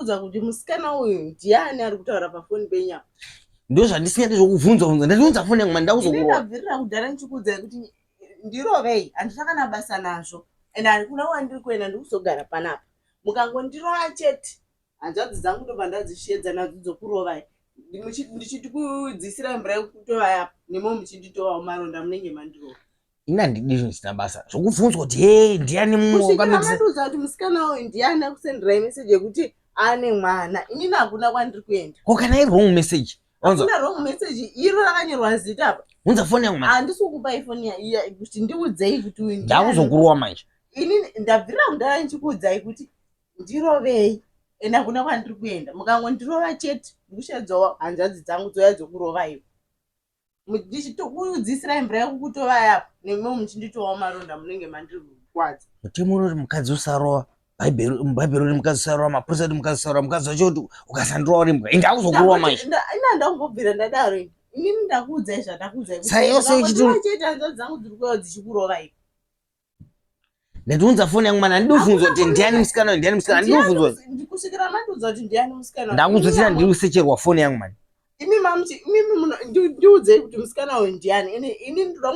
Udza kuti musikana uyu ndiani ari kutaura pafoni penyu apa. Ndo zvandisingadi zvokubvunzwa bvunzwa. Ndatiunza foni yangu mani ndakuzokurova. Ndabvirira kudhara ndichikuudzai kuti ndirovei handina kana basa nazvo and hakuna kwandiri kuenda ndikuzogara panapa. Mukangondirova chete hanzvadzi dzangu ndobva ndadzishedza nadzo dzokurovai ndichikudzisirai mvura yekutovai apa nemo muchinditovawo maronda munenge mandirova. Ini handidi zvinhu zvisina basa zvokubvunzwa kuti he ndiani mumweakandiudza kuti musikana uyu ndiani akusenderai message yekuti ane mwana inini hakuna kwandiri kuenda. Ko kana iri wrong message? Hakuna wrong message iro rakanyorwa zita apa. Unza foni yangu manje. Handisi kukupai foni kuti ndiudzei kuti uyu ndakuzokurowa manje. Inini ndabvira kudhara ndichikuudzai kuti ndirovei ende hakuna kwandiri kuenda mukangondirova chete ndikushedzawo hanzvadzi dzangu dzouya dzokurovaiwo. Ndichitokudziisirai mvura yekukutovai apa nemiwo muchinditovawo maronda munenge mandirwadza. Mutemo unoti mukadzi usarova bhaibheri mubhaibheri uri mukadzi usarova mapurisa kuti mukadzi usarova mukadzi wacho kuti ukasandirova uri mbwa ende akuzokurova manje. Ina handambobvira ndadaro ini inini ndakuudzai zvandakuudzai Saka yose uchiti chete hanzvadzi dzangu dziri kuuya dzichikurovai. Ndatiunza foni yangu mani handidi kuvhunzwa kuti ndiani musikana uyu ndiani musikana handidi kuvhunzwa. Kusvikira mandiudza kuti ndiani musikana. Ndakuzotira ndiri kusecherwa foni yangu mani. Imi mamuti imi ndiudzei kuti musikana uyu ndiani ini ndoda.